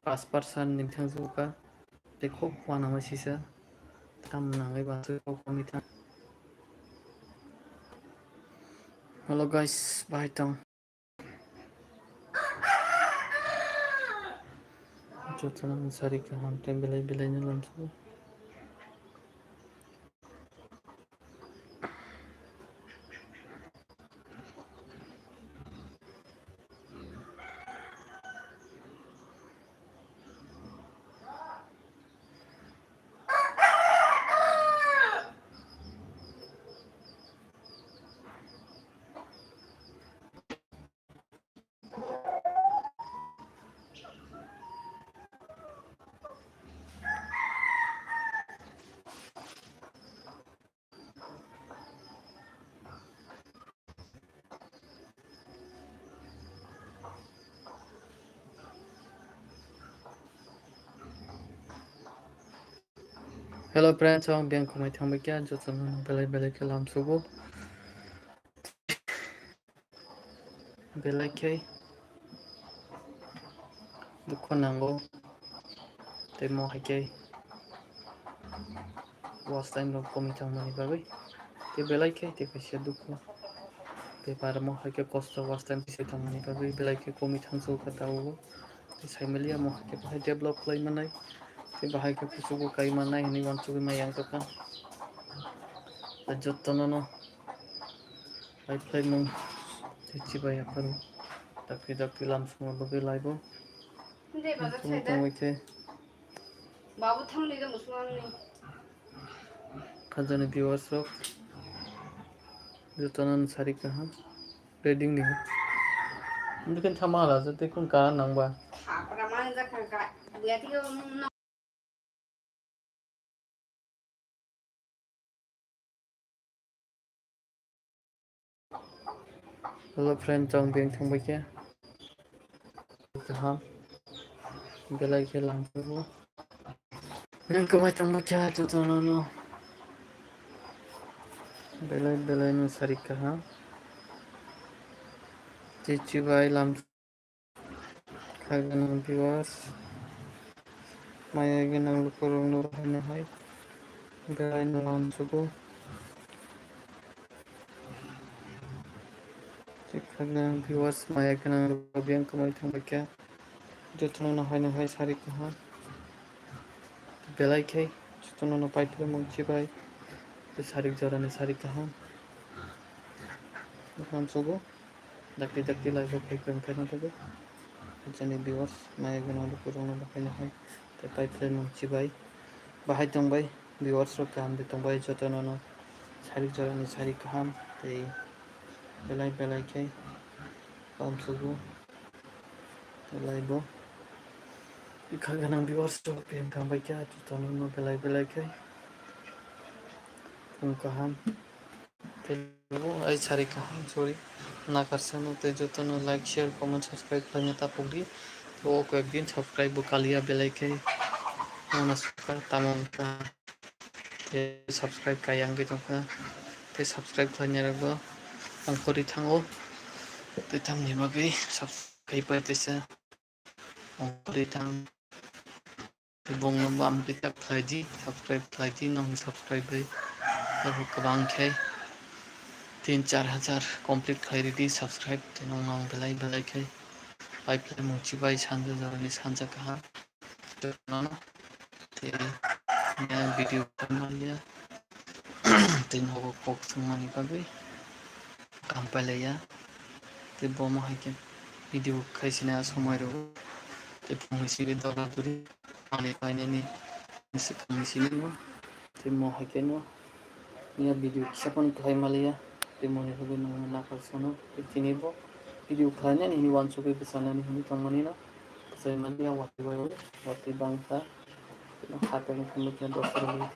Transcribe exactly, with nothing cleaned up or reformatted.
pas percent ni thang jukha. Tei khok uanama sisa. Tam nangwi ba kok komwi thang. Hello guys, bahai tong. Jotono sari kaham tei belai belai no lamsao. Hello friends, ang biyang khumui thangbai khe, jotono belai belai khe lamsugo. Belai khe dukhu nango, tei mo hai khe watch time rok komwi thangmani bagwi, tei belai khe tei kaisa dukhu, tei baramo hai khe kosto watch time kisa thangmani bagwi belai khe komwi thangsugo kha tabukbo. Tei saimaliya mo hai khe bahai develop khlai mannai, tei bahai khe kuchugo kai mannai hinwi uansugwi ma yang tongkha. Tei jotono no. Live khlaimung tei chibai aphuru dakti dakti lamsongma bagwi live-o. Tongwi tongwi khe. Babu thangni de musungani. Khajani viewers rok jotono sari kaham. Reading ni. Ndu khe thama hala je tei khun ka nangba. Thapra man jakha ka. Buya tiyo no. Hello friend, tong beng thangbai khe. Kaham. Belai khe langthu. Beng kwbai thangbai khe jotono no. Belai belai no sari kaham. Chichi bai lam. Khagwnang viewers, maya gwnang lukurokno haino hai belai no lamsugo. Khagwnang viewers, maya gwnang lukurok biyang kwmai thangbai kha. Jotono no haino hai sari kaham. Belai khe jotono no paiphlai mung chibai. Tei sari jorani sari kaham. Lamsugo. Dakti dakti live o phai kwrwng khe nangkukgo. Jani viewers, nai gwnang lukurokno bahai no hai tei paiphlai mung chibai. Bahai tongbai, viewers rok kaham de tongbai, jotono no sari jorani sari kaham tei belai belai khe lamsugo tei live o. Bwkha gwnang viewers rok kaham tongbai khe, jotono no belai belai khe phung kaham. Tei bo ai sari kaham, sorry, nakarsa no tei jotono like, share, comment, subscribe khlaina tapuk di. Tei o koi ek din subscribe bo kaliya belai khe mona sukha tamo wngkha. Tei subscribe kaiya wngwi tongkha. Tei subscribe khlainai rok bo ongkhorwi thango. Tei tamni bagwi subscribe kaipai teisa. Ongkhorwi thang. Bongno bam khe tap khlai di, subscribe khlai di, nong subscribe bai. Abo kwbang khe tin char hajar complete khlai ridi subscribe, tei nong nong belai belai khe. Pai phlai mung chibai sanja jorani sanja kaham. Tei video khlaimaliya. Tei nogo kok thwngmani bagwi. Kaham pailaiya. Tei bo mo hai khe video khaisina somoi rw. Tei phung simi dora duri manwi painani swkangni simi no. Tei mo hai khe no ya video kisa phano khlai maliya. Tei moni hwgwi nangmani nakarsono. Tei tini bo video khlainani hini uansugwi bwchanani hini tongmani no. Bwchai maliya watwi bai watwi bangkha. Tei no hakhe no thangwi khe dos rwgwi.